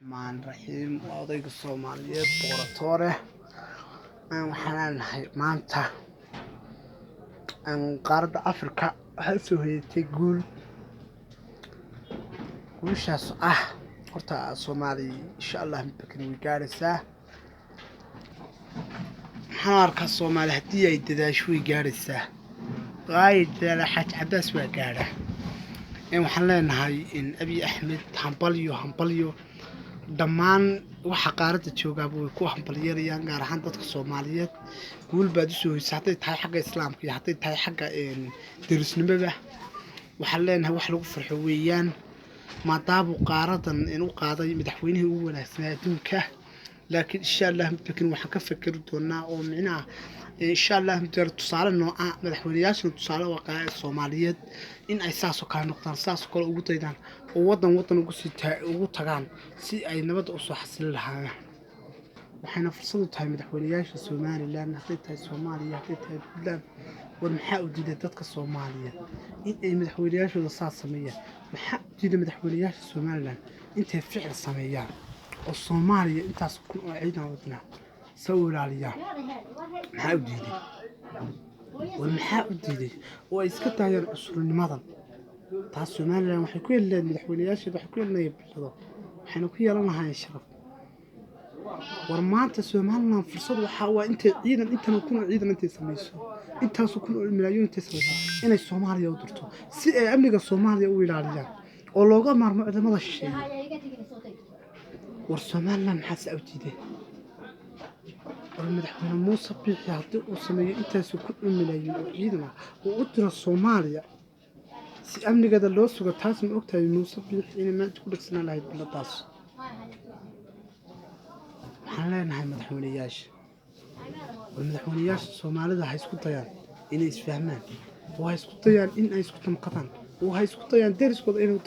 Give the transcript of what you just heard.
Raxmaan raxiim. Waa odayga Soomaaliyeed Boqoratoore. Waxaan leenahay maanta qaaradda Afrika waxay usoo hoyatay guul. Guushaas ah horta Soomaali insha Allah midbakan way gaadhaysaa. Maxaan arkaa? Soomaali haddii ay dadaasho way gaadhaysaa. Waayo, dadaala Xaaji Cabaas waa gaadhaa. Waxaan leenahay in Abiy Axmed hambalyo, hambalyo. Dhammaan waxa qaaradda joogaaba way ku hambalyanayaan, gaar ahaan dadka Soomaaliyeed. Guul baad usoo hoysay, hadday tahay xagga Islaamka iyo hadday tahay xagga derisnimada. Waxaan leenahay wax lagu farxo weeyaan, maadaamuu qaaradan u qaaday madaxweynihii ugu wanaagsanaa adduunka. Laakiin insha Allah midbakin waxaan ka fekeri doonaa oo micnaha insha Allah midbar tusaale nooca madaxweyneyaashana tusaale waa Soomaaliyeed in ay saasoo kale noqdaan, saasoo kale ugu daydaan oo wadan wadan ugu sii ugu tagaan si ay nabadda usoo xasilin lahaayeen. Waxayna fursad u tahay madaxweyneyaasha Somaliland, hadday tahay Soomaaliya, hadday tahay Puntland. War maxaa u diiday dadka Soomaaliyeed in ay madaxweyneyaashooda saas sameeyaan? Maxaa u diiday madaxweyneyaasha Somaliland intay ficil sameeyaan oo Soomaaliya intaas kun oo ciidan wadnaa sa u ilaaliyaan? Maxaa u diiday? War maxaa u diiday oo ay iska daayaan cusurnimadan? Taas Somaliland waxay ku heli lahayd, madaxweyneyaasheeda waxay ku yeelanayeen bilado, waxayna ku yeelan lahaayeen sharaf. War maanta Somaliland fursad waxaa waa intay ciidan intan kun oo ciidan intay samayso, intaasoo kun oo malaayiin intay samayso, inay Soomaaliya u dirto si ay amniga Soomaaliya u ilaaliyaan oo looga maarmo ciidamada shisheeye. War Somaliland maxaa saa u diiday? War madaxweyne Muuse Biixi haddii uu sameeyo intaasoo kun oo malaayiin oo ciidan ah oo u diro Soomaaliya si amnigeeda loo sugo, taas ma ogtahay Muuse Biixi inay maanta ku dhegsanaan lahayd biladaas? Waxaan leenahay madaxweyneyaasha, war madaxweyneyaasha Soomaalida ha isku dayaan inay isfahmaan oo ha isku dayaan in ay isku damqadaan oo ha isku dayaan deriskooda inay